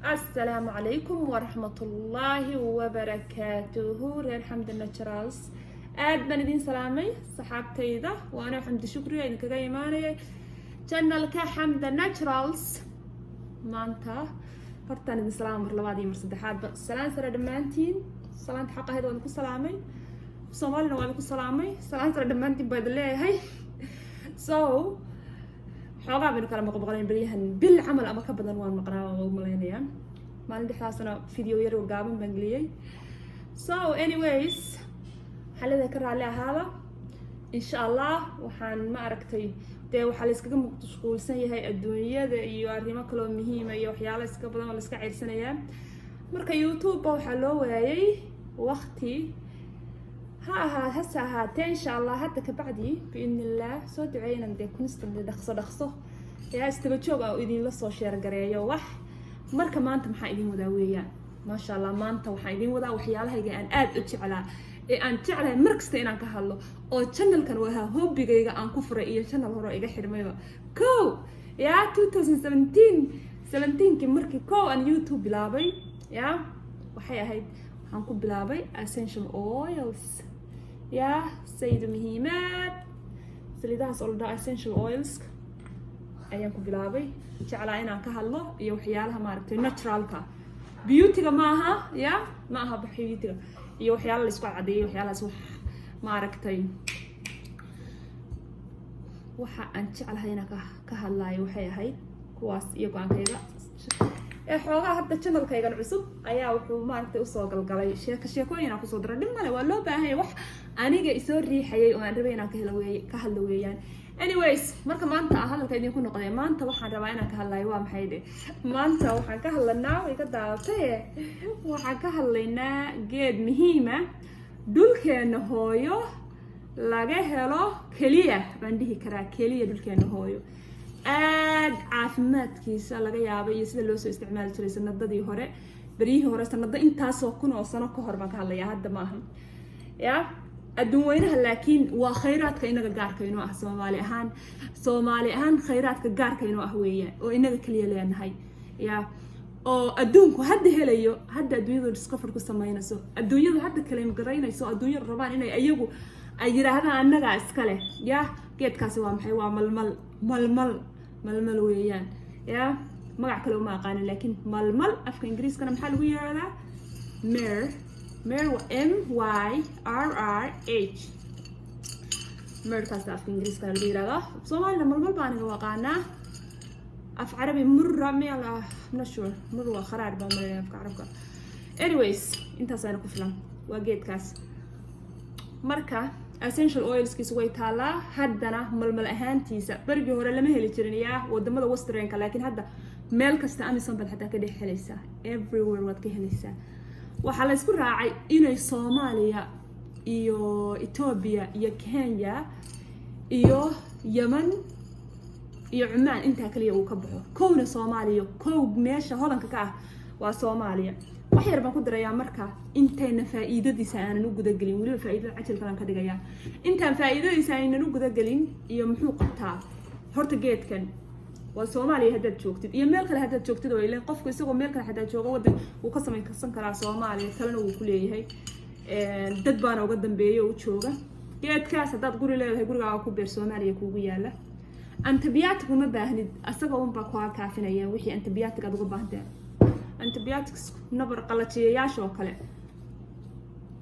Asalaamu calaykum waraxmatullaahi wabarakaatuhu. Reer Xamdi Naturals, aad baan idin salaamay, saxaabtayda. Waa anoo Xamdi Shukriya, idinkaga imaanaya channelka Xamda Naturals. Maanta hortaan idin salaama mar labaad iyo mar saddexaadba. Salaan sare dhammaantiin. Salaanta xaq ahayd waa idinku salaamay, Soomaalina waa idinku salaamay. Salaan sare dhammaantiin baa idin leeyahay. So xoogaa baynu kala maqmaqnayn beryahan, bil camal ama ka badan waan maqnaa, waan ugu malaynayaa. Maalin dhexdaasna video yar oo gaaban baan geliyey. So anyways, waxaan leedahay ka raalli ahaada. Insha Allah waxaan, ma aragtay, dee waxaa la iskaga mashquulsan yahay adduunyada iyo arrimo kaloo muhiima iyo waxyaalo iska badan oo la iska ceyrsanayaa. Marka YouTube ba waxaa loo waayay waqti ha ahaa, hase ahaatee insha Allah hadda kabacdi, biidni illah, soo duceeynan dee constant, dhaqso dhaqso yaa istaba joog ah idinla soo share gareeyo wax. Marka maanta maxaa idin wadaa weeyaan? Maasha Allah, maanta waxaan idin wadaa waxyaalahayga aan aada u jeclaa ee aan jeclahay mar kasta inaan ka hadlo, oo channelkan waa hobbigayga aan ku furay iyo channel hore iga xidhmayba ko yaa 2017 seventeenkii. Markii ko aan YouTube bilaabay, yaa waxay ahayd, waxaan ku bilaabay essential oils, yaa sayid muhiimaad, saliidahaas oo la dhaho essential oils ayaan ku bilaabay. Jeclaa inaan ka hadlo iyo waxyaalaha, maaragtay, naturalka beautyga maaha, ya ma aha beautyga iyo waxyaala la isku cadeeyay, waxyaalahaas wax, maaragtay, waxa aan jeclahay inaan ka hadlaayo waxay ahayd kuwaas iyo go-aankayga ee xoogaa. Hadda channelkaygan cusub ayaa wuxuu, maaragtay, usoo galgalay sheeko sheekooyin aan kusoo dara. Dhib male, waa loo baahanya. Wax aniga isoo riixayay oo aan rabay inaan ka helo weey, ka hadlo weeyaan. Anyways, marka maanta ah hadalka idinku noqday, maanta waxaan rabaa inaan ka hadlayo waa maxay dhe? Maanta waxaan ka hadlanaa, way ka daawataye, waxaan ka hadlaynaa geed muhiima dhulkeena hooyo laga helo keliya baan dhihi karaa, keliya dhulkeena hooyo, aad caafimaadkiisa laga yaabay iyo sida loo soo isticmaali jiray sanadadii hore, beryihii hore, sanado intaasoo kun oo sano ka hor baan ka hadlayaa, hadda maaha ya adduun weynaha. Laakiin waa khayraadka inaga gaarka inoo ah Soomaali ahaan, Soomaali ahaan khayraadka gaarka inoo ah weeyaan, oo inaga keliya leenahay, ya oo adduunku hadda helayo, hadda adduunyadu discover ku samaynayso, adduunyadu hadda claim garaynayso, adduunyadu rabaan inay ayagu ay yidhaahdaan annagaa iska leh. Ya geedkaasi waa maxay? Waa malmal. Malmal, malmal weeyaan. Ya magac kale uma aqaanin, laakiin malmal afka Ingiriiskana maxaa lagu yidhahdaa? Myrrh. Myrrh waa myrrh. Myrrhkaas afka Ingiriiskana lagu yidhahdaa, Soomaalina malmal baa aniga aqaanaa. Af Carabi murra miya? Not sure. Mur waa kharaar baa marinaya afka Carabka. Anyways, intaas ayna ku filan. Waa geedkaas. Marka essential oilskiisu way taalaa haddana. Malmal ahaantiisa berigii hore lama heli jirin, yaa wadamada westernka, laakiin hadda meel kasta, Amazon baad xataa ka dhex helaysaa, everywhere waad ka helaysaa. Waxaa la isku raacay inay Soomaaliya iyo Etoobiya iyo Kenya iyo Yemen iyo Cumaan intaa kaliya uu ka baxo. Kowna Soomaaliya, kow meesha hodanka ka ah waa Soomaaliya. Wax yar baan ku darayaa marka intayna faa'iidadiisa aanan u gudagelin. Weliba faa'iidada cajil kalaan ka dhigayaa. Intaan faa'iidadiisa aynan u gudagelin iyo muxuu qabtaa horta geedkan, waa Soomaaliya haddaad joogtid iyo meel kale haddaad joogtid, oo ileen qofku isagoo meel kale haddaad joogo waddan wuu ka samaysan karaa Soomaaliya, kalena wuu ku leeyahay, dad baana uga dambeeya oo u jooga. Geedkaas haddaad guri leedahay, gurigaaga ku beer. Soomaaliya kuugu yaala. Antibiotic uma baahnid, asaga unbaa kuga kaafinaya wixii antibiotic aad uga baahantahay. Antibiotics nabar qalajiyayaasha oo kale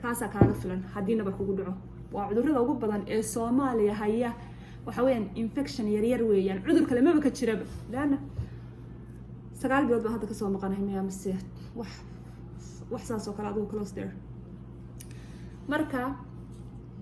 kaasaa kaaga filan haddii nabar kugu dhaco. Waa cudurrada ugu badan ee Soomaaliya haya, waxa weeyaan infection yaryar weeyaan, cudur kale maba ka jiraba. Laana 9 bilood baan hadda kasoo maqanahay miya, mise wax saas oo kale, adigu close there. Marka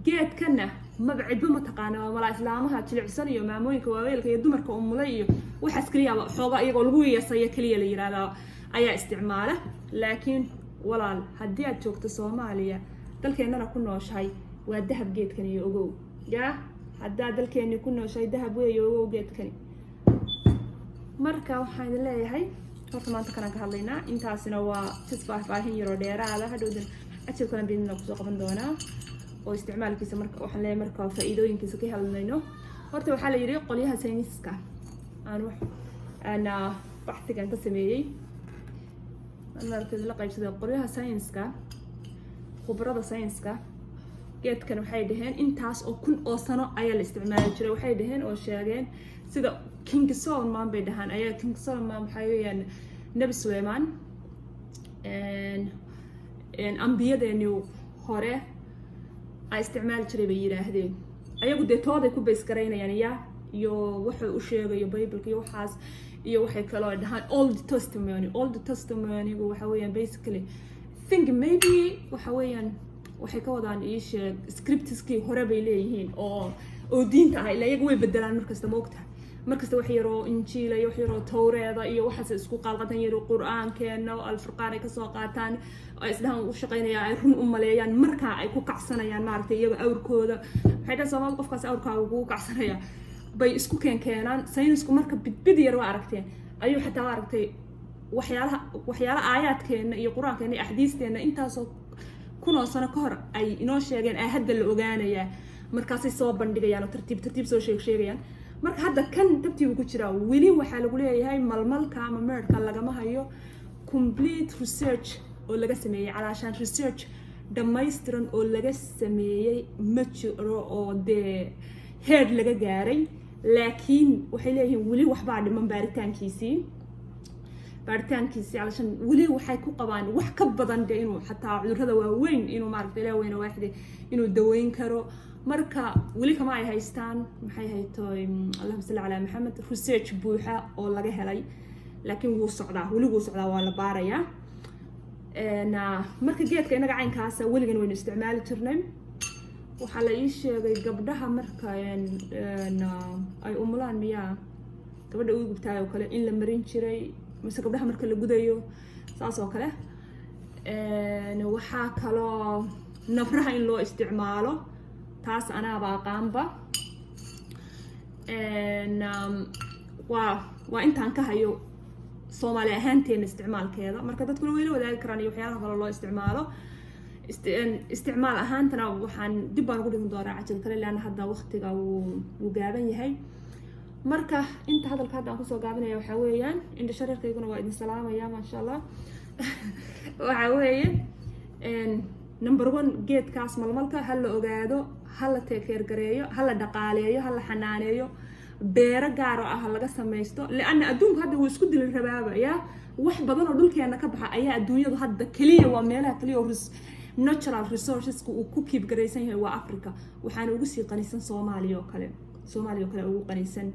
geedkana maba cidbo ma taqaana, waa malaa islaamaha jilicsan iyo maamooyinka waaweelka iyo dumarka umulay iyo waxaas keliyaaba, xoogaa iyagoo lagu yeesaya keliya la yihahdaa ayaa isticmaala. Laakiin walaal, haddii aad joogto Soomaaliya, dalkeennana ku nooshahay, waa dahab geedkani iyo ogow. Yaa haddaad dalkeenni ku nooshahay, dahab weeyo, ogow geedkani. Marka waxaan idin leeyahay horta maanta kanaan ka hadlaynaa. Intaasina waa tis faahfaahin yaroo dheeraada. Hadhowdan cajil kalan bidina kusoo qaban doonaa oo isticmaalkiisa. Marka waxaan leeyahay, marka faa'iidooyinkiisa ka hadlayno, horta waxaa la yidhi qolyaha sayniska aan wax aan baxsigan ka sameeyey. Maaragtay, la qaybsaday qolyaha sayniska, khubarada sayniska. Geedkan waxay dhaheen intaas oo kun oo sano ayaa la isticmaali jiray. Waxay dhaheen oo sheegeen sida King Solomon bay dhahaan ayaa. King Solomon waxaa weeyaan Nebi Suleyman, ambiyadeeni hore ay isticmaali jiray bay yidhaahdeen. Ayagu dee tooday ku base garaynayaan ya iyo wuxuu u sheegayo Bibleka iyo waxaas, iyo waxay kaloo dhahaan Old Testimony. Old Testimonygu waxa weeyaan basically think maybe waxa weeyaan waxay ka wadaan, ii sheeg, scriptskii hore bay leeyihiin oo diinta ah. Ila iyaga way bedelaan markasta, ma ogtahay? Markasta wax yaroo Injiila iyo wax yaroo Towreeda iyo waxaas isku qaalqatan, yaro Qur-aankeena oo Alfurqaan ay kasoo qaataan, ay isdhahan u shaqaynaya, ay run u maleeyaan, markaa ay ku kacsanayaan, maaragtay, iyaga awrkooda. Waxay dhahan Soomaalida qofkaas awrkaaga kugu kacsanaya bay isku keenkeenaan. Saynisku marka bidbid yar waa aragteen ayuu xataa aragtay waxyaalaha aayaadkeena iyo Qur-aankeena iyo axaadiisteena intaasoo kunoo sano ka hor ay inoo sheegeen aa hadda la ogaanayaa. Markaasay soo bandhigayaan oo tartiib tartiib soo sheegayaan. Marka hadda kan tabtiibu ku jiraa. Weli waxaa lagu leeyahay malmalka ama myrrhka lagama hayo complete research oo laga sameeyey, calaashaan research dhammaystiran oo laga sameeyey ma jiro oo dee heer laga gaaray. Laakiin waxay leeyihiin weli waxbaa dhiman baaritaankiisii, calashan weli waxay ku qabaan wax ka badan de inuu xataa cudurrada waaweyn inuu, maaragta, Ilaah weyne waaxide inuu daweyn karo. Marka weli kama ay haystaan, maxay haytoy, allahuma salli calaa Maxamed, research buuxa oo laga helay, laakiin wuu socdaa, weli wuu socdaa, waa la baarayaa. Marka geedka inaga caynkaasa weligan waynu isticmaali jirnay. Waxaa la ii sheegay gabdhaha marka ay umulaan, miyaa gabadha ugu gubtaay oo kale in la marin jiray, mise gabdhaha marka la gudayo saas oo kale. Waxaa kaloo nabraha in loo isticmaalo, taas anaaba aqaanba. Waa intaan ka hayo Soomaali ahaanteena isticmaalkeeda. Marka dadkuna wayla wadaagi karaan iyo waxyaalaha kale loo isticmaalo. Isticmaal ahaantana waxaan dib baan ugu dhigin doonaa cajal kale, leanna hadda waqtiga wuu gaaban yahay. Marka inta hadalka hadda aan kusoo gaabinaya waxaa weeyaan, indha shareerkayguna waa idin salaamaya, maasha Allah. Waxaa weeye, number one, geedkaas malmalka ha la ogaado, ha la take care gareeyo, ha la dhaqaaleeyo, ha la xanaaneeyo, beero gaaro ah ha laga samaysto, lianna adduunku hadda wuu isku dili rabaaba ya. Wax badan oo dhulkeena ka baxa ayaa adduunyadu hadda keliya, waa meelaha keliya oo natural resourceska uu ku keep garaysan yahay waa Africa. Waxaana ugu sii qanisan Soomaaliya oo kale, Soomaaliya oo kale ugu qanisan,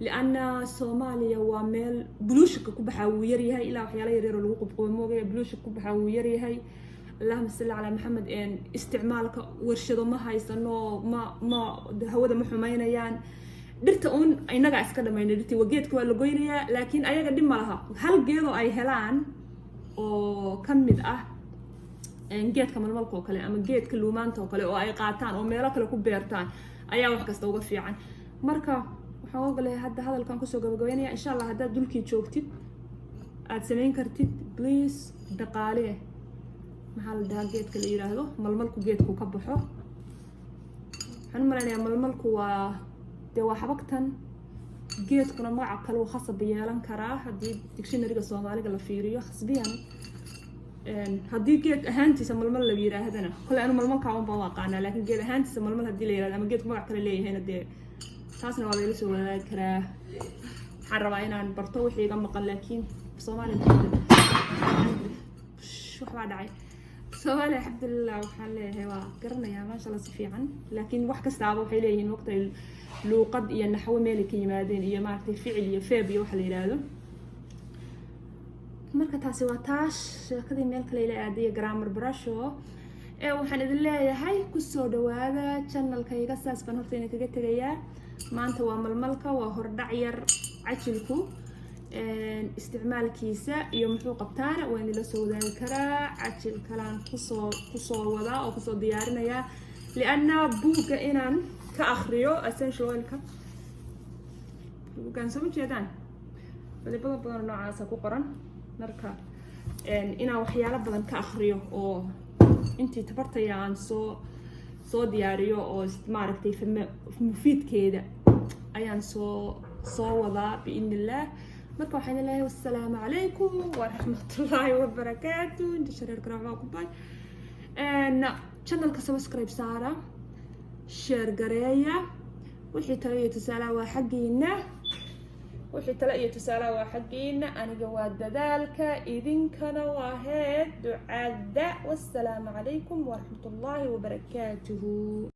lianna Soomaaliya waa meel pollutionka ku baxaa wuu yaryahay, ilaa waxyaala yaryar oo lagu qubqubo moogaya. Pollutionka ku baxaa wuu yaryahay. Allahuma salli calaa Maxamed. Isticmaalka warshado ma haysano, ma hawada ma xumaynayaan. Dhirta uun inagaa iska dhamaynay. Dhirtii waa geedka waa la goynayaa, laakiin ayaga dhib ma laha. Hal geedoo ay helaan oo ka mid ah geedka malmalka oo kale ama geedka luumaanta oo kale oo ay qaataan oo meelo kale ku beertaan ayaa wax kasta uga fiican. Marka waxaan ogolahay hadda hadalkan kusoo gabagabeynaya. Insha Allah, haddaad dhulkii joogtid, aada samayn kartid, please dhaqaale. Maxaa la dhahaa geedka la yiraahdo malmalku? Geedku ka baxo waxaan u malaynayaa malmalku waa dee waa xabagtan. Geedkuna magaca kale uu khasab yeelan karaa haddii dictionaryga Soomaaliga la fiiriyo khasbiyan. Haddii geed ahaantiisa malmal la yiraahdana, kole anu malmalkaa un baan u aqaanaa, laakiin geed ahaantiisa malmal haddii la yirahdo ama geedku magac kale leeyahayna, dee taasna waa layla soo wadaagi karaa. Waxaan rabaa inaan barto wixii iga maqan, laakiin Soomaaliya waxbaa dhacay. Soomaaliya, alxamdulilah, waxaan leeyahay waa garanayaa, maasha Allah, si fiican, laakiin wax kastaaba waxay leeyihiin waqti, luuqad iyo naxwo meelay ka yimaadeen iyo, maaragtay, ficil iyo verb iyo waxa la yidhaahdo. Marka taasi waa taas. Sheekadii meel kale ila aadaya, grammar barasho ee waxaan idin leeyahay kusoo dhawaada channelkayga. Saas baan horta idin kaga tegayaa. Maanta waa malmalka, waa hordhac yar. Cajilku isticmaalkiisa iyo muxuu qabtaana waan idinla soo wadaagi karaa. Cajil kalaan kusoo wadaa oo kusoo diyaarinayaa, lianna buugga inaan ka akriyo essential oilka, buuggaan soo ma jeedaan, badibada badan noocaasa ku qoran. Marka inaan waxyaalo badan ka akriyo oo intii tabartaya aan soo diyaariyo oo, maaragtay, mufiidkeeda ayaan soo wadaa biidni illaah. Marka waxaan leeyahay wassalaamu calaykum waraxmatullaahi wabarakaatu. Inta shareerka raacaa ku bay, channelka subscribe saara, share gareeya. Wixii talo iyo tusaalaha waa xaggiina, wixii talo iyo tusaalaha waa xaggiina. Aniga waa dadaalka, idinkana waa heed ducada. Wassalaamu calaykum waraxmatullaahi wabarakaatuhu.